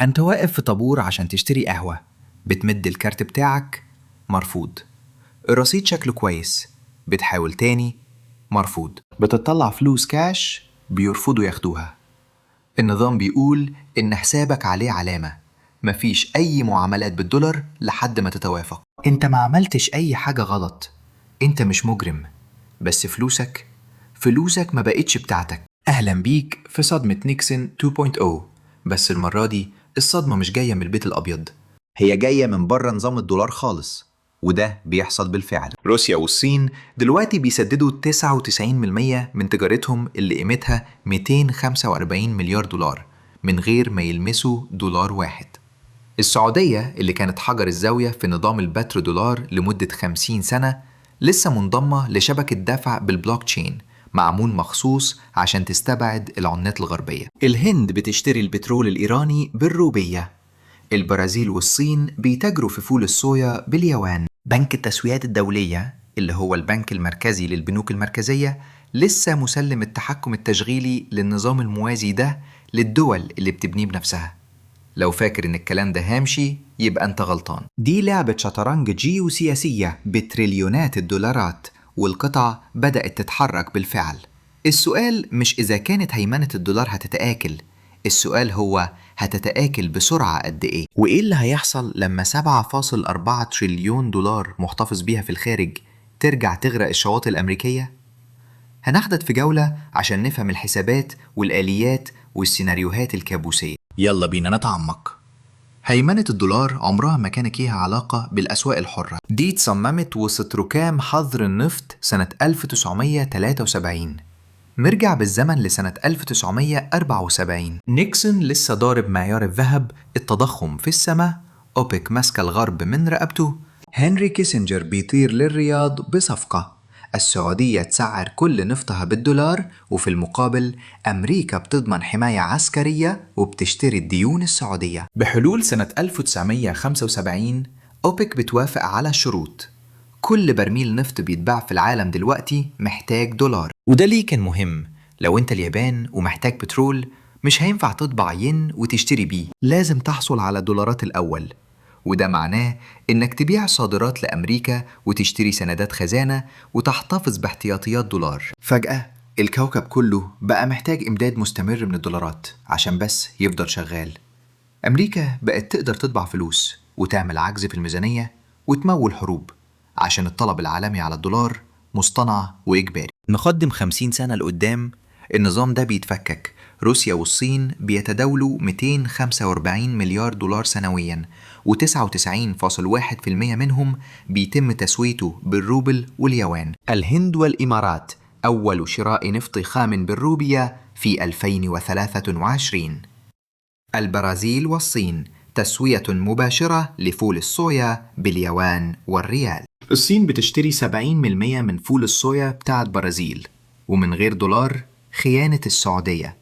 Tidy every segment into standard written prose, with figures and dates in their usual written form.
أنت واقف في طابور عشان تشتري قهوة، بتمد الكارت بتاعك، مرفوض. الرصيد شكله كويس، بتحاول تاني، مرفوض. بتطلع فلوس كاش، بيرفضوا ياخدوها. النظام بيقول إن حسابك عليه علامة، مفيش أي معاملات بالدولار لحد ما تتوافق. أنت ما عملتش أي حاجة غلط، أنت مش مجرم، بس فلوسك فلوسك ما بقتش بتاعتك. أهلا بيك في صدمة نيكسون 2.0. بس المرة دي الصدمة مش جاية من البيت الأبيض، هي جاية من بره نظام الدولار خالص، وده بيحصل بالفعل. روسيا والصين دلوقتي بيسددوا 99% من تجارتهم اللي قيمتها 245 مليار دولار من غير ما يلمسوا دولار واحد. السعودية اللي كانت حجر الزاوية في نظام البترودولار لمدة 50 سنة لسه منضمة لشبكة دفع بالبلوك تشين معمول مخصوص عشان تستبعد العملات الغربية. الهند بتشتري البترول الإيراني بالروبية. البرازيل والصين بيتاجروا في فول الصويا باليوان. بنك التسويات الدولية اللي هو البنك المركزي للبنوك المركزية لسه مسلم التحكم التشغيلي للنظام الموازي ده للدول اللي بتبنيه بنفسها. لو فاكر ان الكلام ده هامشي يبقى انت غلطان. دي لعبة شطرنج جيوسياسية بتريليونات الدولارات، والقطع بدأت تتحرك بالفعل. السؤال مش إذا كانت هيمنة الدولار هتتآكل، السؤال هو هتتآكل بسرعة قد إيه؟ وإيه اللي هيحصل لما 7.4 تريليون دولار محتفظ بيها في الخارج ترجع تغرق الشواطئ الأمريكية؟ هناخدك في جولة عشان نفهم الحسابات والآليات والسيناريوهات الكابوسية. يلا بينا نتعمق. هيمنة الدولار عمرها ما كانت ليها علاقة بالأسواق الحرة. دي اتصممت وسط ركام حظر النفط سنة 1973. نرجع بالزمن لسنة 1974. نيكسون لسه ضارب معيار الذهب، التضخم في السماء، أوبك ماسكة الغرب من رقبته، هنري كيسنجر بيطير للرياض بصفقة، السعودية تسعر كل نفطها بالدولار، وفي المقابل أمريكا بتضمن حماية عسكرية وبتشتري الديون السعودية. بحلول سنة 1975 أوبك بتوافق على شروط. كل برميل نفط بيتباع في العالم دلوقتي محتاج دولار. وده ليه كان مهم؟ لو انت اليابان ومحتاج بترول مش هينفع تطبع ين وتشتري بيه، لازم تحصل على دولارات الأول. وده معناه انك تبيع صادرات لأمريكا وتشتري سندات خزانة وتحتفظ باحتياطيات دولار. فجأة الكوكب كله بقى محتاج إمداد مستمر من الدولارات عشان بس يفضل شغال. أمريكا بقت تقدر تطبع فلوس وتعمل عجز في الميزانية وتمول حروب عشان الطلب العالمي على الدولار مصطنع وإجباري. نقدم 50 سنة لقدام، النظام ده بيتفكك. روسيا والصين بيتداولوا 245 مليار دولار سنويا، و99.1% منهم بيتم تسويته بالروبل واليوان. الهند والإمارات أول شراء نفط خام بالروبية في 2023. البرازيل والصين تسوية مباشرة لفول الصويا باليوان والريال. الصين بتشتري 70% من فول الصويا بتاعت برازيل، ومن غير دولار. خيانة السعودية.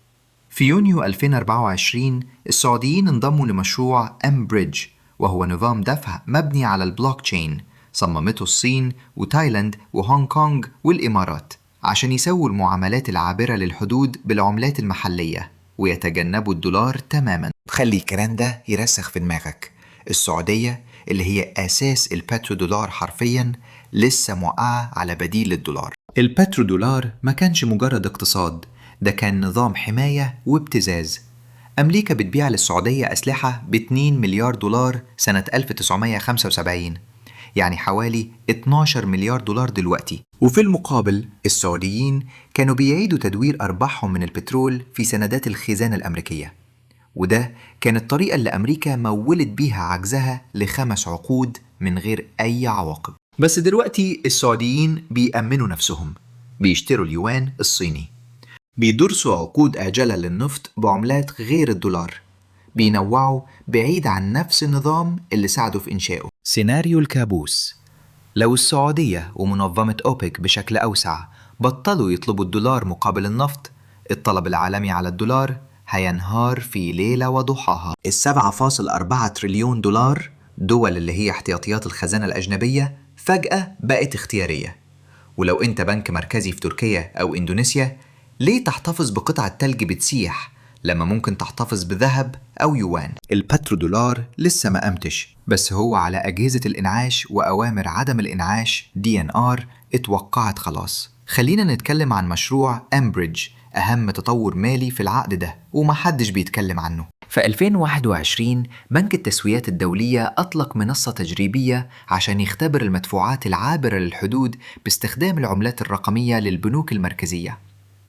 في يونيو 2024 السعوديين انضموا لمشروع mBridge، وهو نظام دفع مبني على البلوك تشين صممته الصين وتايلاند وهونغ كونغ والإمارات عشان يسووا المعاملات العابرة للحدود بالعملات المحلية ويتجنبوا الدولار تماما. خلي الكلام ده يرسخ في دماغك. السعودية اللي هي أساس البترودولار حرفيا لسه موقعة على بديل للدولار. البترودولار ما كانش مجرد اقتصاد، ده كان نظام حماية وابتزاز. أمريكا بتبيع للسعودية أسلحة ب 2 مليار دولار سنة 1975، يعني حوالي 12 مليار دولار دلوقتي. وفي المقابل السعوديين كانوا بيعيدوا تدوير أرباحهم من البترول في سندات الخزانة الأمريكية، وده كان الطريقة اللي أمريكا مولت بيها عجزها ل5 عقود من غير أي عواقب. بس دلوقتي السعوديين بيأمنوا نفسهم، بيشتروا اليوان الصيني، بيدرسوا عقود آجلة للنفط بعملات غير الدولار، بينوعوا بعيد عن نفس النظام اللي ساعدوا في إنشائه. سيناريو الكابوس: لو السعودية ومنظمة أوبك بشكل أوسع بطلوا يطلبوا الدولار مقابل النفط، الطلب العالمي على الدولار هينهار في ليلة وضحاها. 7.4 تريليون دولار دول اللي هي احتياطيات الخزانة الأجنبية فجأة بقت اختيارية. ولو أنت بنك مركزي في تركيا أو إندونيسيا، ليه تحتفظ بقطعة تلج بتسيح لما ممكن تحتفظ بذهب أو يوان؟ البترودولار لسه ما قامتش، بس هو على أجهزة الإنعاش، وأوامر عدم الإنعاش DNR اتوقعت خلاص. خلينا نتكلم عن مشروع أمبريدج، أهم تطور مالي في العقد ده ومحدش بيتكلم عنه. في 2021 بنك التسويات الدولية أطلق منصة تجريبية عشان يختبر المدفوعات العابرة للحدود باستخدام العملات الرقمية للبنوك المركزية.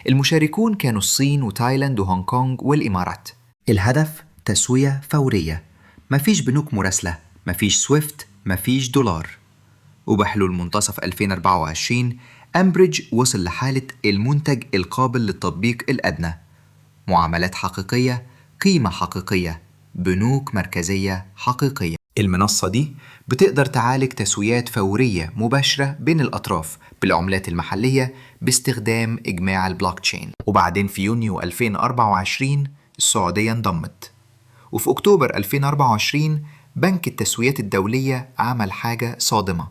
المشاركون كانوا الصين وتايلاند وهونغ كونغ والإمارات. الهدف تسوية فورية، مفيش بنوك مراسلة، مفيش سويفت، مفيش دولار. وبحلول منتصف 2024 أمبريدج وصل لحالة المنتج القابل للتطبيق الأدنى. معاملات حقيقية، قيمة حقيقية، بنوك مركزية حقيقية. المنصة دي بتقدر تعالج تسويات فورية مباشرة بين الأطراف بالعملات المحلية باستخدام إجماع البلوكتشين. وبعدين في يونيو 2024 السعودية انضمت. وفي أكتوبر 2024 بنك التسويات الدولية عمل حاجة صادمة،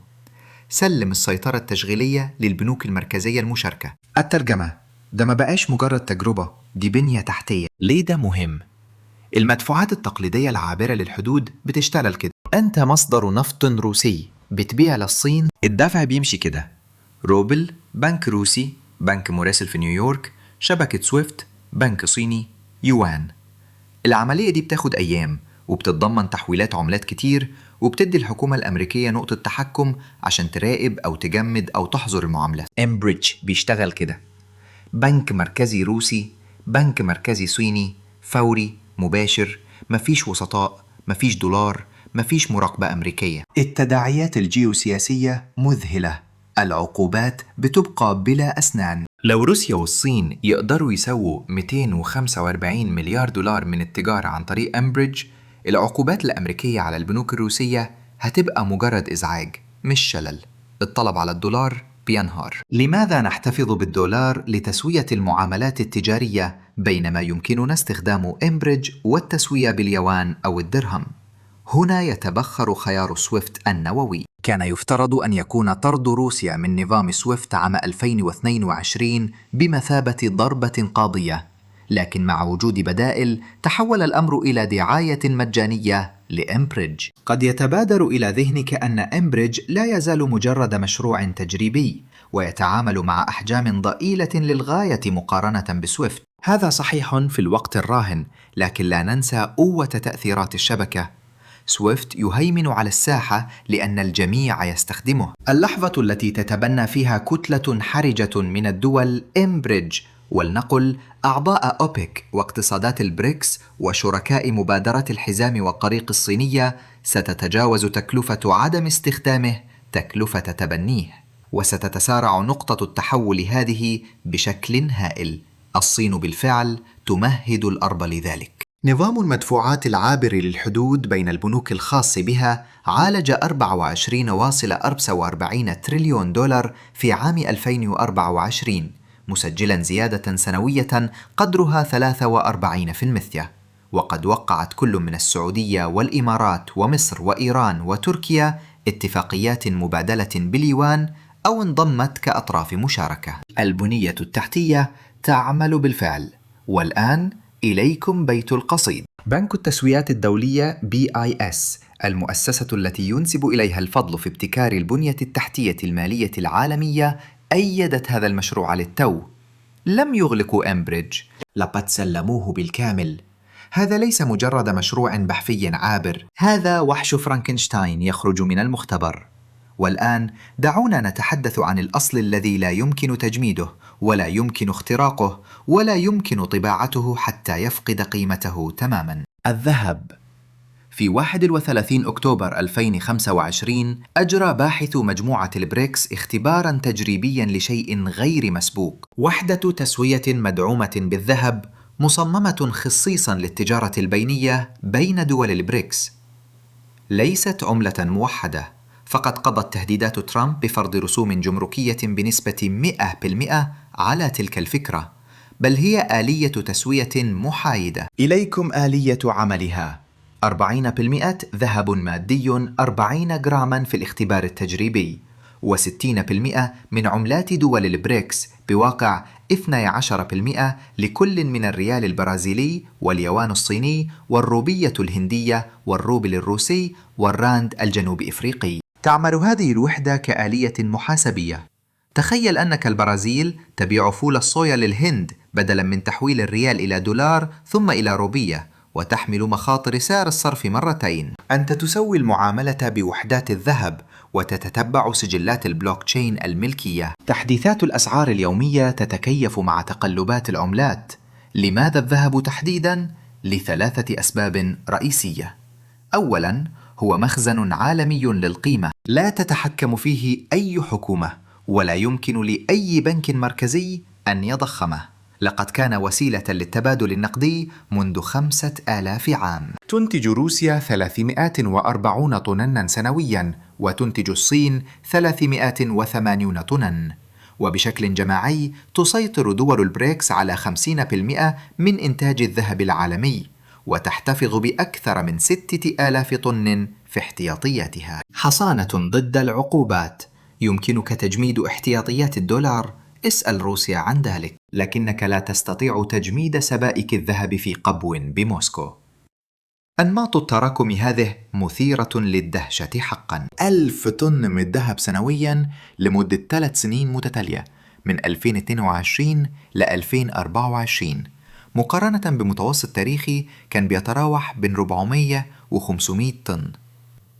سلم السيطرة التشغيلية للبنوك المركزية المشاركة. الترجمة: ده ما بقاش مجرد تجربة، دي بنية تحتية. ليه ده مهم؟ المدفوعات التقليدية العابرة للحدود بتشتغل كده. أنت مصدر نفط روسي بتبيع للصين، الدفع بيمشي كده: روبل، بنك روسي، بنك مراسل في نيويورك، شبكة سويفت، بنك صيني، يوان. العملية دي بتاخد أيام وبتتضمن تحويلات عملات كتير، وبتدي الحكومة الأمريكية نقطة تحكم عشان تراقب أو تجمد أو تحظر المعاملة. mBridge بيشتغل كده: بنك مركزي روسي، بنك مركزي صيني، فوري مباشر، مفيش وسطاء، مفيش دولار، مفيش مراقبة أمريكية. التداعيات الجيوسياسية مذهلة، العقوبات بتبقى بلا أسنان. لو روسيا والصين يقدروا يسووا 245 مليار دولار من التجارة عن طريق أمبريدج، العقوبات الأمريكية على البنوك الروسية هتبقى مجرد إزعاج مش شلل. الطلب على الدولار بينهار. لماذا نحتفظ بالدولار لتسوية المعاملات التجارية بينما يمكننا استخدام mBridge والتسوية باليوان أو الدرهم؟ هنا يتبخر خيار سويفت النووي. كان يفترض أن يكون طرد روسيا من نظام سويفت عام 2022 بمثابة ضربة قاضية، لكن مع وجود بدائل تحول الأمر إلى دعاية مجانية ل mBridge. قد يتبادر إلى ذهنك أن mBridge لا يزال مجرد مشروع تجريبي ويتعامل مع أحجام ضئيلة للغاية مقارنة بسويفت. هذا صحيح في الوقت الراهن، لكن لا ننسى قوة تأثيرات الشبكة. سويفت يهيمن على الساحة لأن الجميع يستخدمه. اللحظة التي تتبنى فيها كتلة حرجة من الدول mBridge، ولنقل أعضاء أوبك واقتصادات البريكس وشركاء مبادرة الحزام والطريق الصينية، ستتجاوز تكلفة عدم استخدامه تكلفة تبنيه، وستتسارع نقطة التحول هذه بشكل هائل. الصين بالفعل تمهد الأرض لذلك. نظام المدفوعات العابر للحدود بين البنوك الخاص بها عالج 24.44 تريليون دولار في عام 2024، مسجلا زيادة سنوية قدرها 43%. وقد وقعت كل من السعودية والإمارات ومصر وإيران وتركيا اتفاقيات مبادلة باليوان أو انضمت كأطراف مشاركة. البنية التحتية تعمل بالفعل. والآن إليكم بيت القصيد. بنك التسويات الدولية BIS، المؤسسة التي ينسب إليها الفضل في ابتكار البنية التحتية المالية العالمية، أيدت هذا المشروع للتو. لم يغلقوا mBridge، لقد سلموه بالكامل. هذا ليس مجرد مشروع بحثي عابر، هذا وحش فرانكنشتاين يخرج من المختبر. والآن دعونا نتحدث عن الأصل الذي لا يمكن تجميده ولا يمكن اختراقه ولا يمكن طباعته حتى يفقد قيمته تماما: الذهب. في 31 أكتوبر 2025 أجرى باحث مجموعة البريكس اختبارا تجريبيا لشيء غير مسبوق: وحدة تسوية مدعومة بالذهب مصممة خصيصا للتجارة البينية بين دول البريكس. ليست عملة موحدة، فقد قضت تهديدات ترامب بفرض رسوم جمركية بنسبة 100% على تلك الفكرة، بل هي آلية تسوية محايدة. إليكم آلية عملها: 40% ذهب مادي 40 جراما في الاختبار التجريبي، و60% من عملات دول البريكس بواقع 12% لكل من الريال البرازيلي واليوان الصيني والروبية الهندية والروبل الروسي والراند الجنوب إفريقي. تعمل هذه الوحدة كآلية محاسبية. تخيل أنك البرازيل تبيع فول الصويا للهند بدلا من تحويل الريال إلى دولار ثم إلى روبية، وتحمل مخاطر سعر الصرف مرتين. أنت تسوي المعاملة بوحدات الذهب وتتتبع سجلات البلوك تشين الملكية. تحديثات الأسعار اليومية تتكيف مع تقلبات العملات. لماذا الذهب تحديدا؟ لثلاثة أسباب رئيسية. أولا، هو مخزن عالمي للقيمة لا تتحكم فيه أي حكومة، ولا يمكن لأي بنك مركزي أن يضخمه. لقد كان وسيلة للتبادل النقدي منذ 5000 عام. تنتج روسيا 340 طنا سنويا، وتنتج الصين 380 طنا. وبشكل جماعي تسيطر دول البريكس على 50% من إنتاج الذهب العالمي، وتحتفظ بأكثر من 6000 طن في احتياطياتها. حصانة ضد العقوبات. يمكنك تجميد احتياطيات الدولار، اسأل روسيا عن ذلك، لكنك لا تستطيع تجميد سبائك الذهب في قبو بموسكو. أنماط التراكم هذه مثيرة للدهشة حقا. 1000 طن من الذهب سنويا لمدة 3 سنين متتالية من 2022 ل 2024، مقارنة بمتوسط تاريخي كان بيتراوح بين 400 و 500 طن.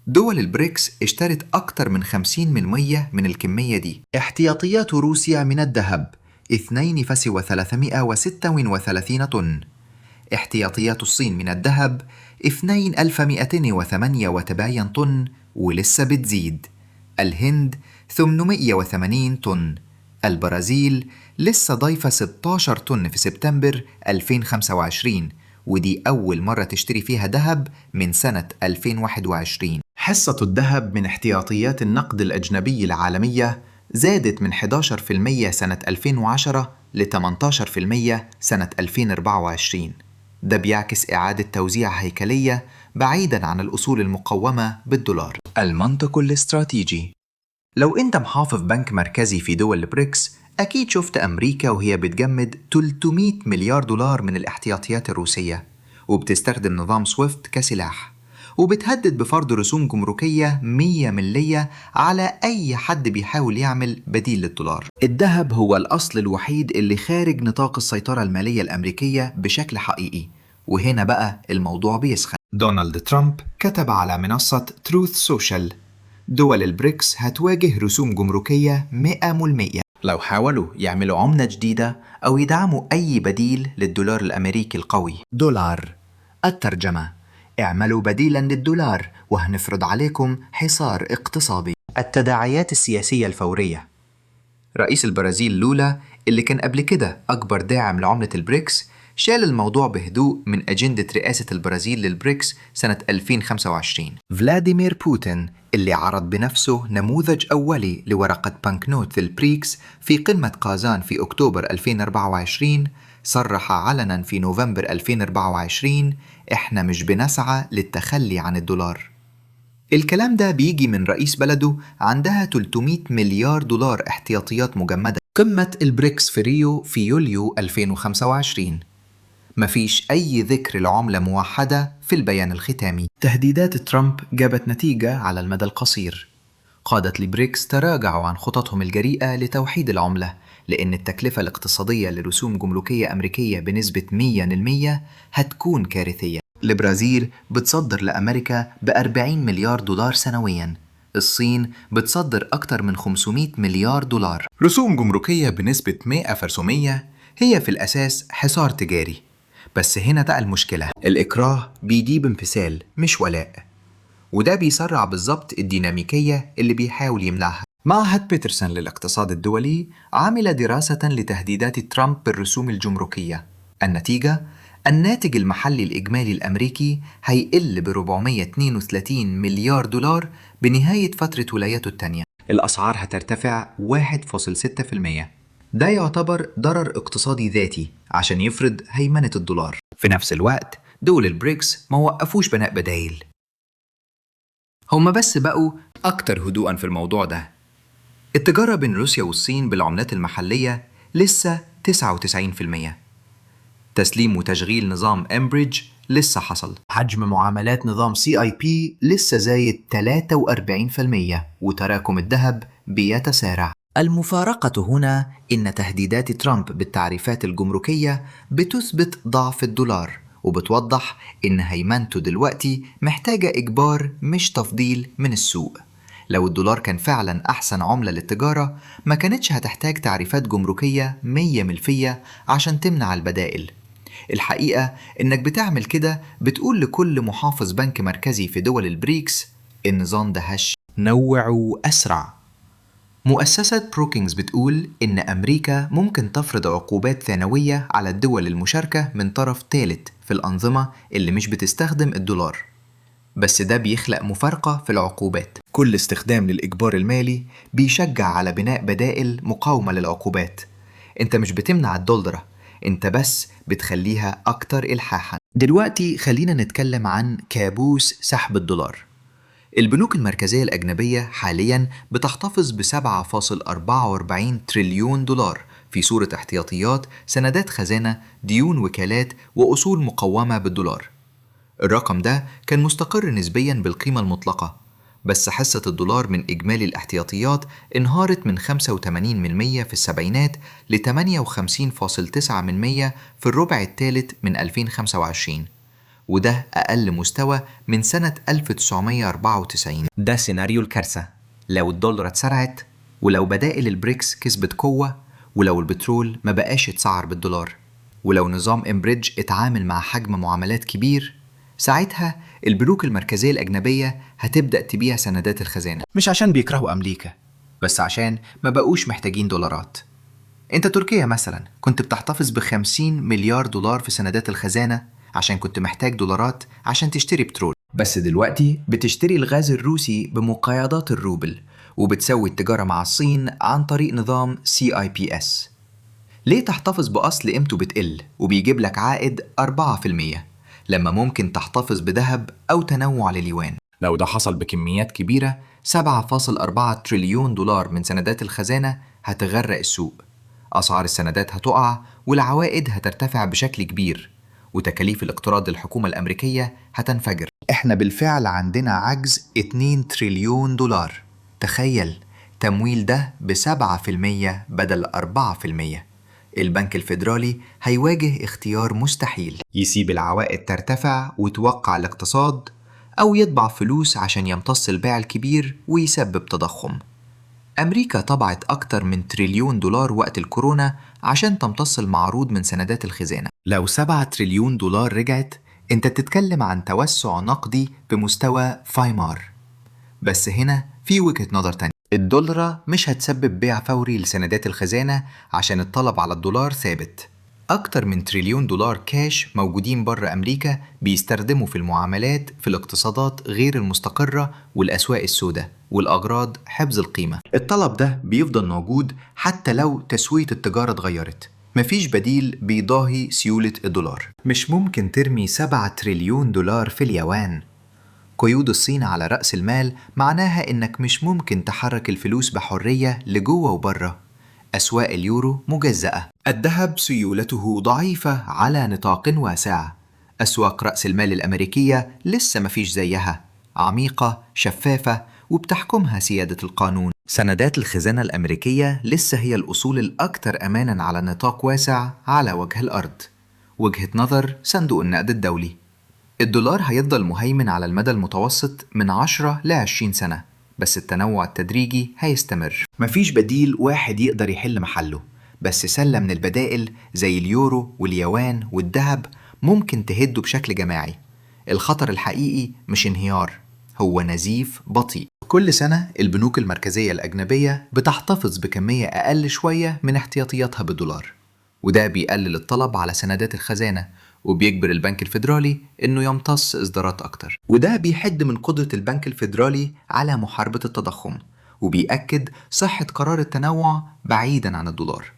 دول البريكس اشترت أكثر من 50% من الكمية دي. احتياطيات روسيا من الذهب 2,336 طن. احتياطيات الصين من الذهب 2278 طن ولسه بتزيد. الهند 880 طن. البرازيل لسه ضايفة 16 طن في سبتمبر 2025، ودي أول مرة تشتري فيها ذهب من سنة 2021. حصة الذهب من احتياطيات النقد الأجنبي العالمية زادت من 11% سنة 2010 ل 18% سنة 2024. ده بيعكس إعادة توزيع هيكلية بعيدا عن الأصول المقومة بالدولار. المنطق الاستراتيجي. لو أنت محافظ بنك مركزي في دول البريكس، أكيد شفت أمريكا وهي بتجمد 300 مليار دولار من الاحتياطيات الروسية، وبتستخدم نظام سويفت كسلاح، وبتهدد بفرض رسوم جمركية 100% على أي حد بيحاول يعمل بديل للدولار. الذهب هو الأصل الوحيد اللي خارج نطاق السيطرة المالية الأمريكية بشكل حقيقي، وهنا بقى الموضوع بيسخن. دونالد ترامب كتب على منصة تروث سوشيال: دول البريكس هتواجه رسوم جمركية 100% لو حاولوا يعملوا عملة جديدة أو يدعموا أي بديل للدولار الأمريكي القوي. دولار. الترجمة: اعملوا بديلا للدولار وهنفرض عليكم حصار اقتصادي. التداعيات السياسية الفورية. رئيس البرازيل لولا، اللي كان قبل كده أكبر داعم لعملة البريكس، شال الموضوع بهدوء من أجندة رئاسة البرازيل للبريكس سنة 2025. فلاديمير بوتين، اللي عرض بنفسه نموذج أولي لورقة بنكنوت البريكس في قمة قازان في أكتوبر 2024، صرح علنا في نوفمبر 2024: إحنا مش بنسعى للتخلي عن الدولار. الكلام ده بيجي من رئيس بلده عندها 300 مليار دولار احتياطيات مجمدة. قمة البريكس في ريو في يوليو 2025 مفيش أي ذكر لعملة موحدة في البيان الختامي. تهديدات ترامب جابت نتيجة على المدى القصير. قادة البريكس تراجعوا عن خططهم الجريئة لتوحيد العملة، لأن التكلفة الاقتصادية لرسوم جمركية أمريكية بنسبة 100% هتكون كارثية. البرازيل بتصدر لأمريكا ب40 مليار دولار سنويا. الصين بتصدر أكتر من 500 مليار دولار. رسوم جمركية بنسبة 100% هي في الأساس حصار تجاري. بس هنا بقى المشكلة، الإكراه بيجيب انفصال مش ولاء، وده بيسرع بالظبط الديناميكية اللي بيحاول يمنعها. معهد بيترسون للاقتصاد الدولي عمل دراسة لتهديدات ترامب بالرسوم الجمركية. النتيجة: الناتج المحلي الإجمالي الأمريكي هيقل ب 432 مليار دولار بنهاية فترة ولايته الثانية. الأسعار هترتفع 1.6%. ده يعتبر ضرر اقتصادي ذاتي عشان يفرض هيمنة الدولار. في نفس الوقت دول البريكس ما وقفوش بناء بدايل، هما بس بقوا أكتر هدوءا في الموضوع ده. التجارة بين روسيا والصين بالعملات المحلية لسه 99%. تسليم وتشغيل نظام إمبريدج لسه حصل. حجم معاملات نظام CIP لسه زايد 43%، وتراكم الذهب بيتسارع. المفارقة هنا إن تهديدات ترامب بالتعريفات الجمركية بتثبت ضعف الدولار، وبتوضح إن هيمنته دلوقتي محتاجة إجبار مش تفضيل من السوق. لو الدولار كان فعلا أحسن عملة للتجارة، ما كانتش هتحتاج تعريفات جمركية 100% عشان تمنع البدائل. الحقيقة إنك بتعمل كده بتقول لكل محافظ بنك مركزي في دول البريكس: النظام ده هش، نوعوا أسرع. مؤسسة بروكينجز بتقول إن أمريكا ممكن تفرض عقوبات ثانوية على الدول المشاركة من طرف ثالث في الأنظمة اللي مش بتستخدم الدولار، بس ده بيخلق مفارقة في العقوبات. كل استخدام للإجبار المالي بيشجع على بناء بدائل مقاومة للعقوبات. انت مش بتمنع الدولار، انت بس بتخليها أكتر إلحاحا. دلوقتي خلينا نتكلم عن كابوس سحب الدولار. البنوك المركزية الأجنبية حاليا بتحتفظ ب 7.44 تريليون دولار في صورة احتياطيات، سندات خزانة، ديون وكالات، وأصول مقومة بالدولار. الرقم ده كان مستقر نسبيا بالقيمة المطلقة، بس حصة الدولار من إجمالي الاحتياطيات انهارت من 85% في السبعينات ل 58.9% في الربع الثالث من 2025، وده أقل مستوى من سنة 1994. ده سيناريو الكارثة لو الدولار اتسرعت، ولو بدائل البريكس كسبت قوة، ولو البترول ما بقاش يتسعر بالدولار، ولو نظام امبريدج اتعامل مع حجم معاملات كبير. ساعتها البنوك المركزية الأجنبية هتبدأ تبيع سندات الخزانة، مش عشان بيكرهوا أمريكا، بس عشان ما بقوش محتاجين دولارات. انت تركيا مثلا كنت بتحتفظ ب50 مليار دولار في سندات الخزانة عشان كنت محتاج دولارات عشان تشتري بترول، بس دلوقتي بتشتري الغاز الروسي بمقايضات الروبل، وبتسوي التجارة مع الصين عن طريق نظام CIPS. ليه تحتفظ بأصل قيمته بتقل وبيجيب لك عائد 4% لما ممكن تحتفظ بذهب أو تنوع لليوان؟ لو ده حصل بكميات كبيرة، 7.4 تريليون دولار من سندات الخزانة هتغرق السوق. أسعار السندات هتقع، والعوائد هترتفع بشكل كبير، وتكاليف الاقتراض للحكومة الأمريكية هتنفجر. احنا بالفعل عندنا عجز 2 تريليون دولار. تخيل تمويل ده ب7% بدل 4%. البنك الفيدرالي هيواجه اختيار مستحيل: يسيب العوائد ترتفع وتوقع الاقتصاد، أو يطبع فلوس عشان يمتص البيع الكبير ويسبب تضخم. أمريكا طبعت أكتر من تريليون دولار وقت الكورونا عشان تمتص المعروض من سندات الخزانة. لو 7 تريليون دولار رجعت، انت بتتكلم عن توسع نقدي بمستوى فايمار. بس هنا في وجهة نظر تانية: الدولار مش هتسبب بيع فوري لسندات الخزانة عشان الطلب على الدولار ثابت. أكتر من تريليون دولار كاش موجودين بره أمريكا بيستخدموا في المعاملات في الاقتصادات غير المستقرة والأسواق السوداء والأغراض حفظ القيمة. الطلب ده بيفضل موجود حتى لو تسوية التجارة اتغيرت. مفيش بديل بيضاهي سيولة الدولار. مش ممكن ترمي 7 تريليون دولار في اليوان. قيود الصين على رأس المال معناها إنك مش ممكن تحرك الفلوس بحرية لجوه وبره. أسواق اليورو مجزأة. الذهب سيولته ضعيفة على نطاق واسع. أسواق رأس المال الأمريكية لسه مفيش زيها، عميقة، شفافة، وبتحكمها سيادة القانون. سندات الخزانة الأمريكية لسه هي الأصول الأكثر أمانا على نطاق واسع على وجه الأرض. وجهة نظر صندوق النقد الدولي: الدولار هيفضل مهيمن على المدى المتوسط من 10 ل 20 سنة، بس التنوع التدريجي هيستمر. مفيش بديل واحد يقدر يحل محله، بس سلة من البدائل زي اليورو واليوان والذهب ممكن تهده بشكل جماعي. الخطر الحقيقي مش انهيار، هو نزيف بطيء. كل سنة البنوك المركزية الأجنبية بتحتفظ بكمية أقل شوية من احتياطياتها بالدولار، وده بيقلل الطلب على سندات الخزانة وبيجبر البنك الفيدرالي إنه يمتص إصدارات أكتر، وده بيحد من قدرة البنك الفيدرالي على محاربة التضخم، وبيأكد صحة قرار التنوع بعيدا عن الدولار.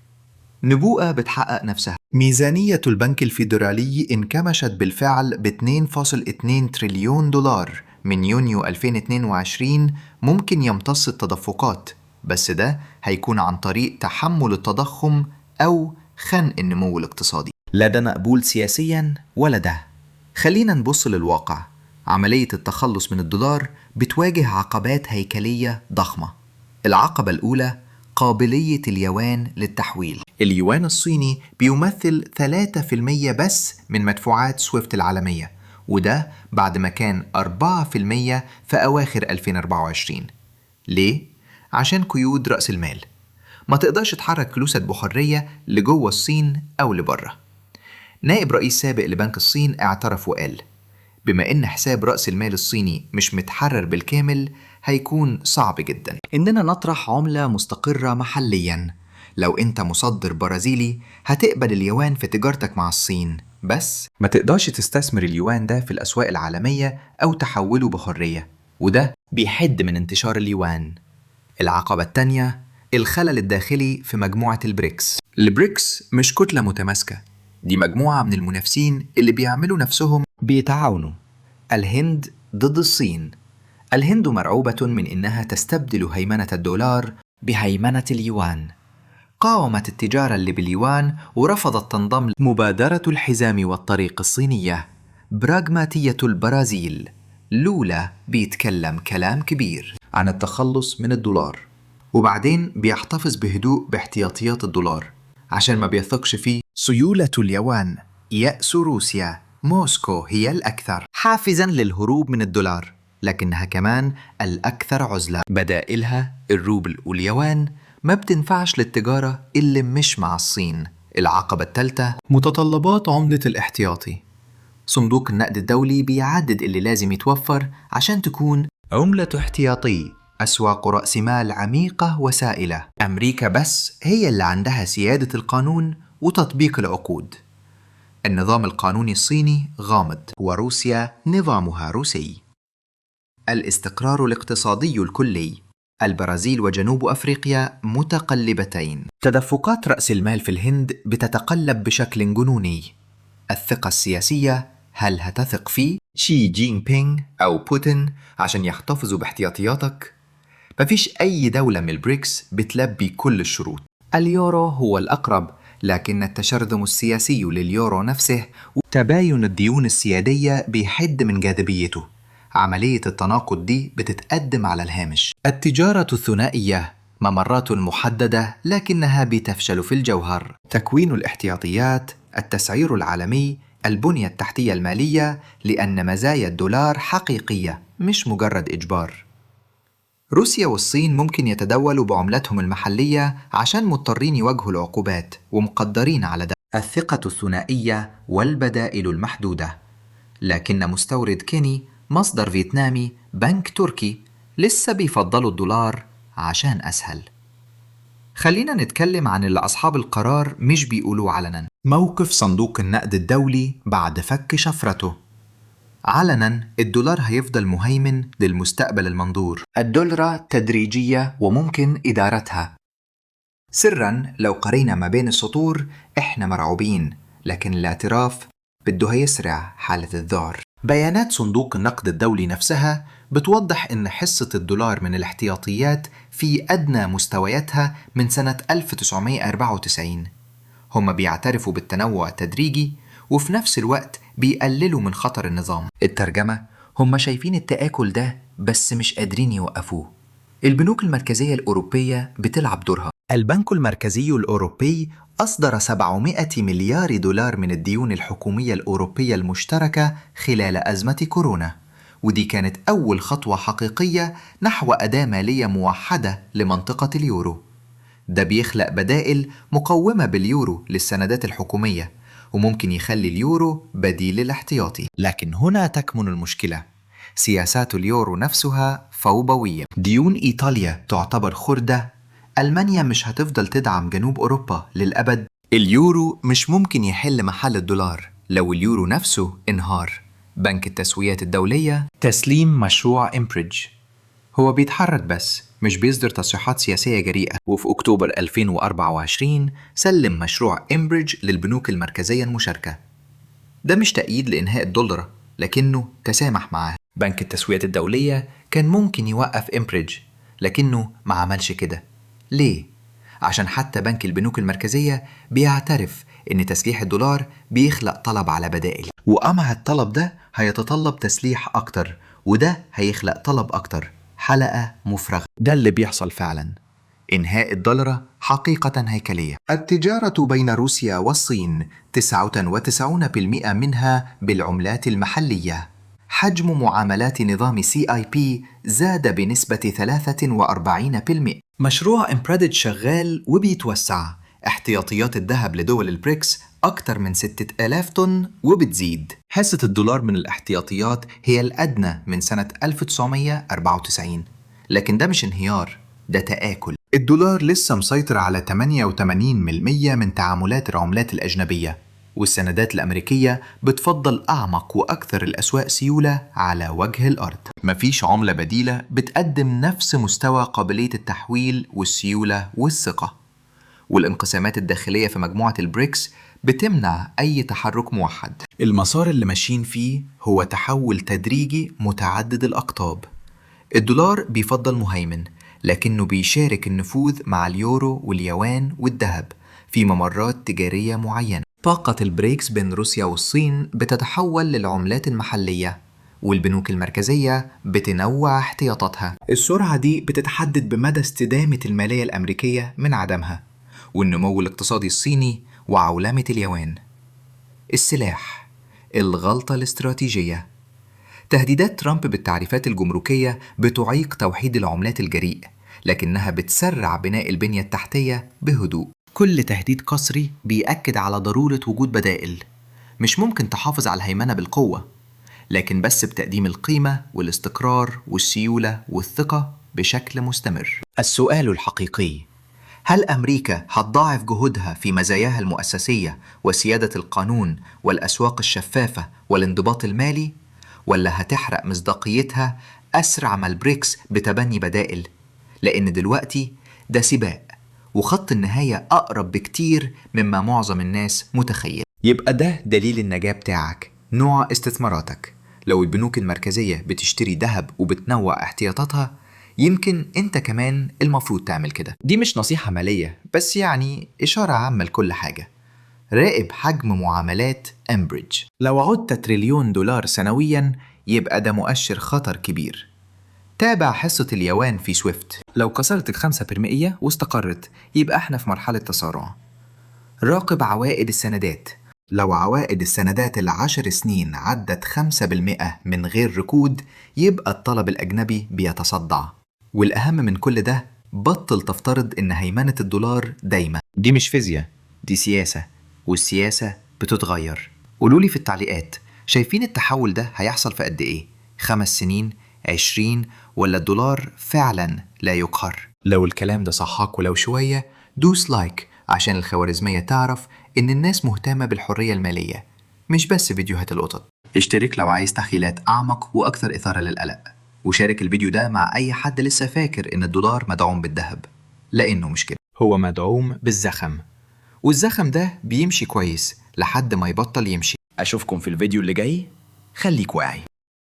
نبوءة بتحقق نفسها. ميزانية البنك الفيدرالي انكمشت بالفعل ب 2.2 تريليون دولار من يونيو 2022. ممكن يمتص التدفقات. بس ده هيكون عن طريق تحمل التضخم أو خنق النمو الاقتصادي. لا ده مقبول سياسيا ولا ده. خلينا نبص للواقع. عملية التخلص من الدولار بتواجه عقبات هيكلية ضخمة. العقبة الأولى: قابلية اليوان للتحويل. اليوان الصيني بيمثل 3% بس من مدفوعات سويفت العالمية، وده بعد ما كان 4% في أواخر 2024. ليه؟ عشان قيود رأس المال. ما تقدرش تحرك فلوسك بحرية لجوه الصين أو لبره. نائب رئيس سابق لبنك الصين اعترف وقال: بما إن حساب رأس المال الصيني مش متحرر بالكامل، هيكون صعب جدا إننا نطرح عملة مستقرة محليا. لو أنت مصدر برازيلي هتقبل اليوان في تجارتك مع الصين، بس ما تقدرش تستثمر اليوان ده في الأسواق العالمية أو تحوله بحرية، وده بيحد من انتشار اليوان. العقبة الثانية: الخلل الداخلي في مجموعة البريكس. البريكس مش كتلة متماسكة، دي مجموعة من المنافسين اللي بيعملوا نفسهم بيتعاونوا. الهند ضد الصين. الهند مرعوبة من إنها تستبدل هيمنة الدولار بهيمنة اليوان. قاومت التجارة اللي باليوان ورفضت تنضم مبادرة الحزام والطريق الصينية. براغماتية البرازيل. لولا بيتكلم كلام كبير عن التخلص من الدولار، وبعدين بيحتفظ بهدوء باحتياطيات الدولار عشان ما بيثقش فيه. سيولة اليوان. يأس روسيا. موسكو هي الأكثر حافزا للهروب من الدولار، لكنها كمان الأكثر عزلة. بدائلها الروبل واليوان ما بتنفعش للتجارة اللي مش مع الصين. العقبة الثالثة: متطلبات عملة الاحتياطي. صندوق النقد الدولي بيعدد اللي لازم يتوفر عشان تكون عملة احتياطي. أسواق رأس مال عميقة وسائلة. أمريكا بس هي اللي عندها سيادة القانون وتطبيق العقود. النظام القانوني الصيني غامض، وروسيا نظامها روسي. الاستقرار الاقتصادي الكلي. البرازيل وجنوب أفريقيا متقلبتين. تدفقات رأس المال في الهند بتتقلب بشكل جنوني. الثقة السياسية: هل هتثق في شي جين بينغ أو بوتين عشان يحتفظوا باحتياطياتك؟ مفيش أي دولة من البريكس بتلبي كل الشروط. اليورو هو الأقرب، لكن التشرذم السياسي لليورو نفسه وتباين الديون السيادية بيحد من جاذبيته. عملية التناقض دي بتتقدم على الهامش. التجارة الثنائية: ممرات محددة لكنها بتفشل في الجوهر. تكوين الاحتياطيات، التسعير العالمي، البنية التحتية المالية، لأن مزايا الدولار حقيقية مش مجرد إجبار. روسيا والصين ممكن يتداولوا بعملتهم المحلية عشان مضطرين يواجهوا العقوبات ومقدرين على ده. الثقة الثنائية والبدائل المحدودة. لكن مستورد كيني، مصدر فيتنامي، بنك تركي لسه بيفضلوا الدولار عشان أسهل. خلينا نتكلم عن اللي أصحاب القرار مش بيقولوه علنا. موقف صندوق النقد الدولي بعد فك شفرته. علنا الدولار هيفضل مهيمن للمستقبل المنظور. الدولرة تدريجية وممكن إدارتها. سرا لو قرينا ما بين السطور إحنا مرعوبين، لكن الاعتراف بده هيسرع حالة الذعر. بيانات صندوق النقد الدولي نفسها بتوضح إن حصة الدولار من الاحتياطيات في أدنى مستوياتها من سنة 1994. هم بيعترفوا بالتنوع التدريجي وفي نفس الوقت بيقللوا من خطر النظام. الترجمة: هم شايفين التآكل ده بس مش قادرين يوقفوه. البنوك المركزية الأوروبية بتلعب دورها. البنك المركزي الأوروبي أصدر 700 مليار دولار من الديون الحكومية الأوروبية المشتركة خلال أزمة كورونا، ودي كانت أول خطوة حقيقية نحو أداة مالية موحدة لمنطقة اليورو. ده بيخلق بدائل مقومة باليورو للسندات الحكومية، وممكن يخلي اليورو بديل الاحتياطي. لكن هنا تكمن المشكلة. سياسات اليورو نفسها فوضوية. ديون إيطاليا تعتبر خردة. ألمانيا مش هتفضل تدعم جنوب أوروبا للأبد. اليورو مش ممكن يحل محل الدولار لو اليورو نفسه انهار. بنك التسويات الدولية تسليم مشروع إمبريدج. هو بيتحرك بس مش بيصدر تصريحات سياسية جريئة. وفي أكتوبر 2024 سلم مشروع إمبريدج للبنوك المركزية المشاركة. ده مش تأييد لإنهاء الدولار، لكنه تسامح معاه. بنك التسويات الدولية كان ممكن يوقف إمبريدج، لكنه ما عملش كده. ليه؟ عشان حتى بنك البنوك المركزية بيعترف إن تسليح الدولار بيخلق طلب على بدائل، وقمع الطلب ده هيتطلب تسليح أكتر، وده هيخلق طلب أكتر. حلقة مفرغة. ده اللي بيحصل فعلا. إنهاء الدولار حقيقة هيكلية. التجارة بين روسيا والصين 99% منها بالعملات المحلية. حجم معاملات نظام CIP زاد بنسبة 43%. مشروع mBridge شغال وبيتوسع. احتياطيات الذهب لدول البريكس أكثر من 6000 طن وبتزيد. حصة الدولار من الاحتياطيات هي الأدنى من سنة 1994، لكن ده مش انهيار، ده تآكل. الدولار لسه مسيطر على 88% من تعاملات العملات الأجنبية، والسندات الأمريكية بتفضل أعمق وأكثر الأسواق سيولة على وجه الأرض. مفيش عملة بديلة بتقدم نفس مستوى قابلية التحويل والسيولة والثقة، والانقسامات الداخلية في مجموعة البريكس بتمنع أي تحرك موحد. المسار اللي ماشيين فيه هو تحول تدريجي متعدد الأقطاب. الدولار بيفضل مهيمن، لكنه بيشارك النفوذ مع اليورو واليوان والذهب في ممرات تجارية معينة. طاقة البريكس بين روسيا والصين بتتحول للعملات المحلية، والبنوك المركزية بتنوع احتياطاتها. السرعة دي بتتحدد بمدى استدامة المالية الأمريكية من عدمها، والنمو الاقتصادي الصيني، وعولمة اليوان. السلاح، الغلطة الاستراتيجية. تهديدات ترامب بالتعريفات الجمركية بتعيق توحيد العملات الجريء، لكنها بتسرع بناء البنية التحتية بهدوء. كل تهديد قسري بيأكد على ضرورة وجود بدائل. مش ممكن تحافظ على الهيمنة بالقوة، لكن بس بتقديم القيمة والاستقرار والسيولة والثقة بشكل مستمر. السؤال الحقيقي: هل أمريكا هتضاعف جهودها في مزاياها المؤسسية وسيادة القانون والأسواق الشفافة والانضباط المالي، ولا هتحرق مصداقيتها أسرع ما البريكس بتبني بدائل؟ لأن دلوقتي ده سباق، وخط النهاية أقرب بكتير مما معظم الناس متخيل. يبقى ده دليل النجاة بتاعك، نوع استثماراتك. لو البنوك المركزية بتشتري ذهب وبتنوع احتياطاتها، يمكن انت كمان المفروض تعمل كده. دي مش نصيحة مالية، بس يعني إشارة عامة لكل حاجة. راقب حجم معاملات mBridge. لو عدت تريليون دولار سنويا يبقى ده مؤشر خطر كبير. تابع حصة اليوان في سويفت. لو كسرت 5% واستقرت يبقى احنا في مرحلة تسارع. راقب عوائد السندات. لو عوائد السندات ال10 سنين عدت 5% من غير ركود، يبقى الطلب الأجنبي بيتصدع. والأهم من كل ده، بطل تفترض إن هيمنة الدولار دايمة. دي مش فيزياء، دي سياسة، والسياسة بتتغير. قولولي في التعليقات، شايفين التحول ده هيحصل في قد إيه؟ 5 سنين؟ 20؟ ولا الدولار فعلا لا يقهر؟ لو الكلام ده صحاك ولو شوية، دوس like عشان الخوارزمية تعرف إن الناس مهتمة بالحرية المالية، مش بس فيديوهات القطط. اشترك لو عايز تحليلات أعمق وأكثر إثارة للقلق، وشارك الفيديو ده مع أي حد لسه فاكر إن الدولار مدعوم بالذهب، لأنه مش كده. هو مدعوم بالزخم، والزخم ده بيمشي كويس لحد ما يبطل يمشي. أشوفكم في الفيديو اللي جاي. خليك واعي.